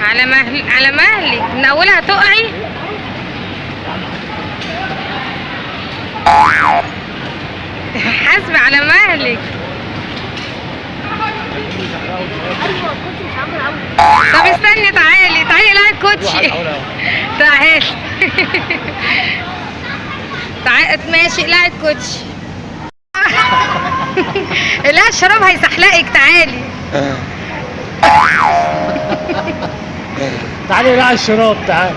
على مهل، على مهلك، من اولها تقعي. حاسبة على مهلك. طب استني، تعالي تعالي العب كوتشي. تعالي تعالي، ماشي العب كوتشي. لا الشراب هيزحلقك، تعالي. تعالي لا الشراب، تعالي.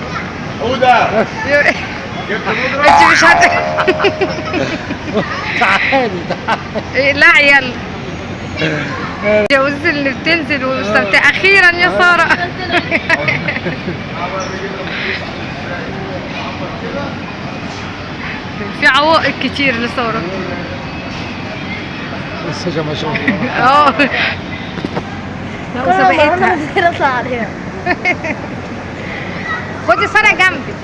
هدى انت مش هت تعالي تعالي. لا يلا جوز اللي بتنزل ومستمتعه اخيرا يا ساره. في عوائق كتير لساره. لسه ما شاء الله. اه لا وسبقتها. اطلع عليها. خدي ساره جنبك.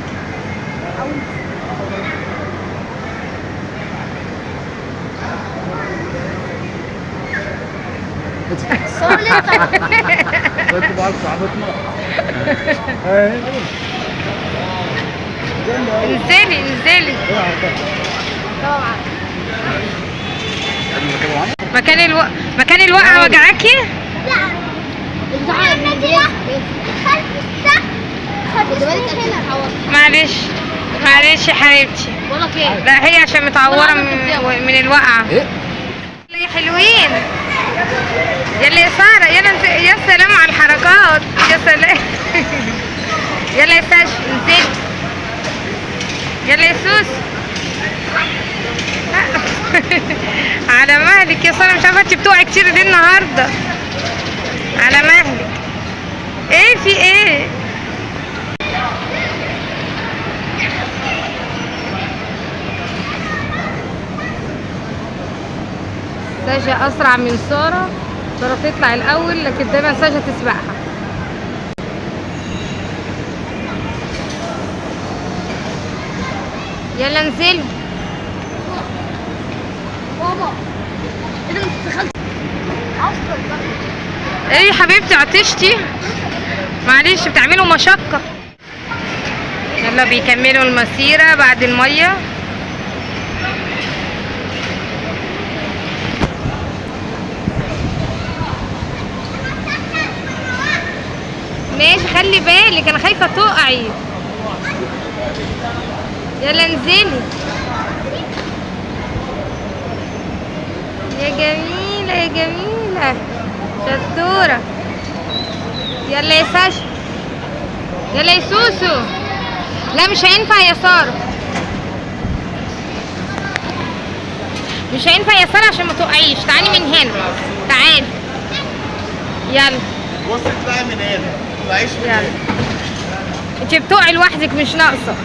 انزلي انزلي. مكان الوقعة وجعاكي؟ معلش معلش يا حبيبتي. لا هي عشان متعورة من الوقعة. يا حلوين، يلا يا سارة، يلا يا سلام على الحركات، يا سلام. يلا يا ساشا انزلي. يلا يا سوس. على مهلك يا سارة، مش عارفة انت بتوقعي كتير ليه النهاردة. على مهلك. ايه في ايه؟ ساشا اسرع من سارة، سارة تطلع الاول لكن دايما ساشا تسبقها. يلا انزلي. بابا انا دخلت. ايه يا حبيبتي عطشتي؟ معلش بتعملوا مشقة. يلا بيكملوا المسيرة بعد المية. ماشي خلي بالك، انا خايفة تقعي. يلا انزلي يا جميلة يا جميلة شطورة. يلا يا ساشا، يلا يا سوسو. لا مش هينفع يا سارة، مش هينفع يا سارة عشان ما تقعيش. تعالي من هنا، تعالي يلا. بصي اطلعي من هنا، ما تطلعيش من هنا. انت بتقعي لوحدك مش ناقصة.